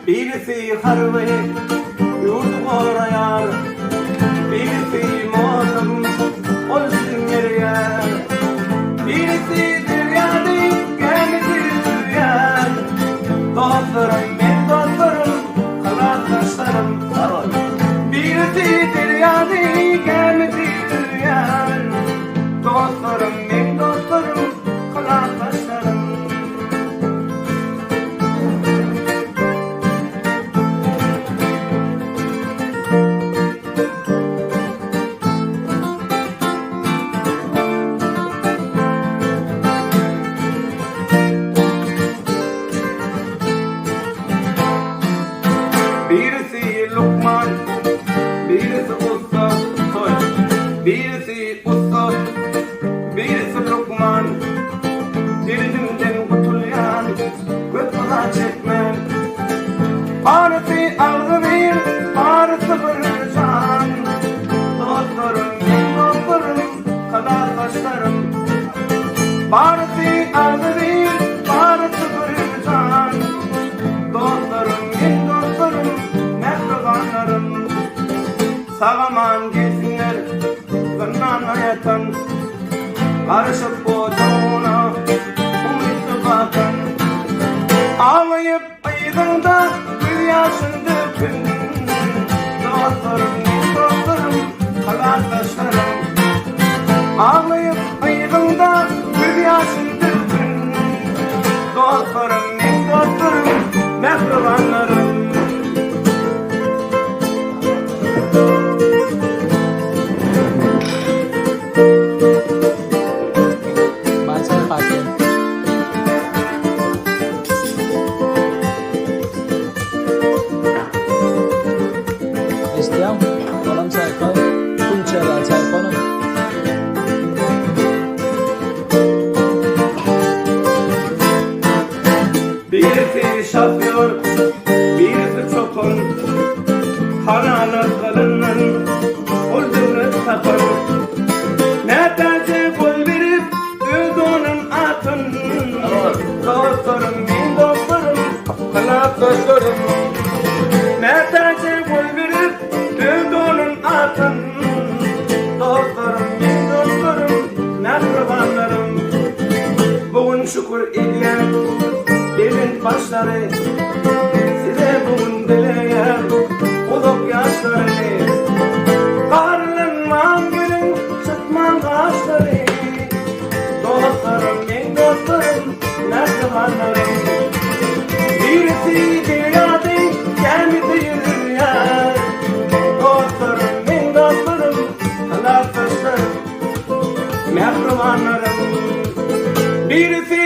Birisi harby, ýurdy goraýar. Birisi mugallym, ol bilim berýär. Birisi derýady, gämide ýüzýär. Dostlarym, meň dostlarym, klasdaşlarym. Birisi derýady, gämide ýüzýär. Dostlarym, meň dostlarym, klasdaşlarym. Birisi lukman, birisi ussa, toý. Birisi ussa, birisi lukman. Derdimden gutulýan, köp yza çekmän. Barysy agzybir, barysy bir jan. Dostlarym, meň dostlarym, klasdaşlarym. Barysy agzybir, barysy bir jan. Dostlarym, meň dostlarym, mähribanlarym. Sag-aman gelsinler, zyndanda ýatan. Garyşyp ojagyna umytly bakan. Aglaýyp yzyňda göz ýaşyn dökün. Dostlarym, meň dostlarym, klasdaşlarym. Aglaýyp yzyňda göz ýaşyn dökün. Dostlarym, meň dostlarym, mähribanlarym. Eşitýäň? Olam çaýka, pul çaýa çaýkanam. Birisi şofýor, birisi çopan, Halal arkalyndan ol döwlet tapan. Mätäje gol berip, öz donun atan. Dostlarym, meň dostlarym, klasdaşlarym. Mätäje gol berip, öz donun atan. Dostlarym, meň dostlarym, mähribanlarym. Bu gün şükür edýän belent başlary. Size bu gün dileýän uzak ýaşlary. Garlanman gülüň, çytman gaşlary. Dostlarym, meň dostlarym, mähribanlarym. Birisi derýady, gämide ýüzýär. Dostlarym, meň dostlarym, klasdaşlarym, mähribanlarym. Birisi.